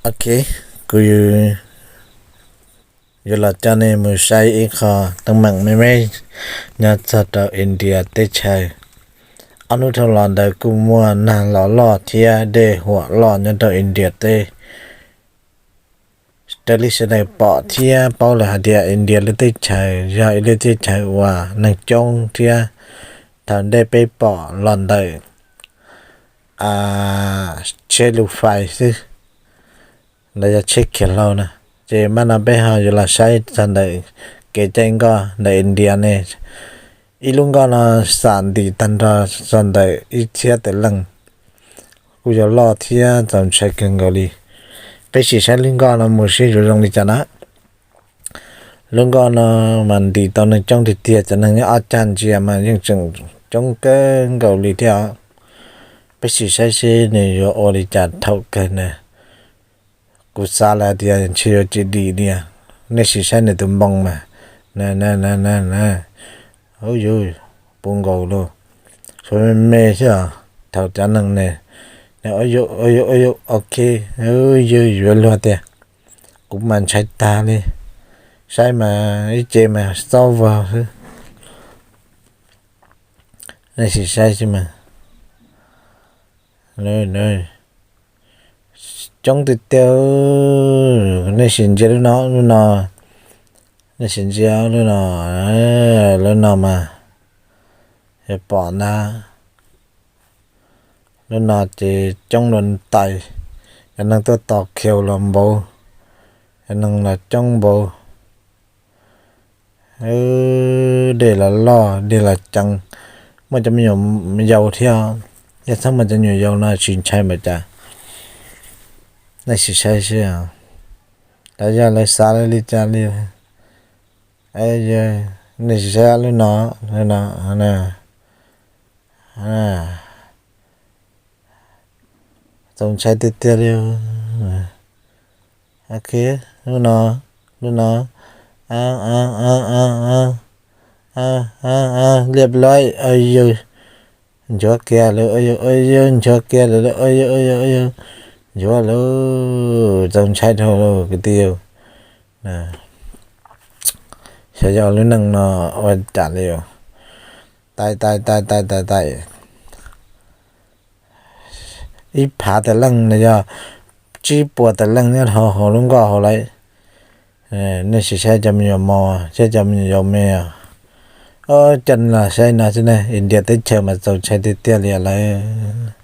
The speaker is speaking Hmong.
Ok, kuv yuav los coj nej mus saib ib qho teeb meem me me nyob txog rau India teb chaws. Ob hnub dhau los ntawd kuj muaj nag los loj thiab dej huam loj nyob rau India teb. Raws li sawv daws pom thiab paub lawm hais tias India lub teb chaws yog ib lub teb chaws uas neeg coob thiab thaum ntej peb pom los ntawm tsheb lus fais xwb, los yog tsheb khiav hlau na. Ces mam no peb ho yuav los saib txog ntawm kev caij nkoj ntawm India ne. Ib lub nkoj no xam ntim tag nrho txog ntawm ib txhiab tawm leej, kuj yog loj thiab txaus ntshai kawg nkaus li. Peb sim saib lub nkoj no mus seb yuav zoo li cas na. Lub nkoj no mas ntim tau neeg coob tiag tiag, cov neeg nyob ob cag ntsia mas yeej tseem coob kawg nkaus li thiab. Peb sim saib seb nws yuav ua li cas thaum kawg na. Kuv xav lawm tias ntshe yuav tsis dim li. Nej sim saib nws tus npoo mas, na na na na na, ub yuj, puv nkaus lawm, suav me me xwb os. Thaum cov neeg ne, ok, yuav luag tiag, kuv mas ntshai tag li. Saib mas ib ce mas xob vog xwb. Nej sim saib xwb mas, coob tiag tiag. Nej sim ntsia lub no, lub no, nej sim ntsia lub no, lub no mas, yog pom na, lub no ces coob dua ntais, cov neeg tuaj tos khiaus los npaum, cov neeg los coob npaum. Dej los loj, dej los ceev, muaj cov me nyuam yaus thiab. Yog txhob muaj cov me nyuam yaus no tsis ntshai npaum cas. Nej sim saib seb, los yog lawv xav li cas li. Nej sim saib lub no, lub no, txaus ntshai tiag tiag li. Ok, lub no, lub no, liab loj, yog nchuav kiag lawm, yog nchuav kiag lawm, yog nchuav lawm, txaus ntshai dhau lawm kwv tij. Xyov yog lub neej no ua cas li. Taim taim taim taim taim taim, ib phav tawm leej los yog tsib puas tawm leej nyob hauv hauv lub nkoj hauv lawm. Nej sim saib cov me nyuam mos thiab cov me nyuam yaus me os. Coj los saib no xwb na, India teb chaws mas txaus ntshai tiag tiag li lawm.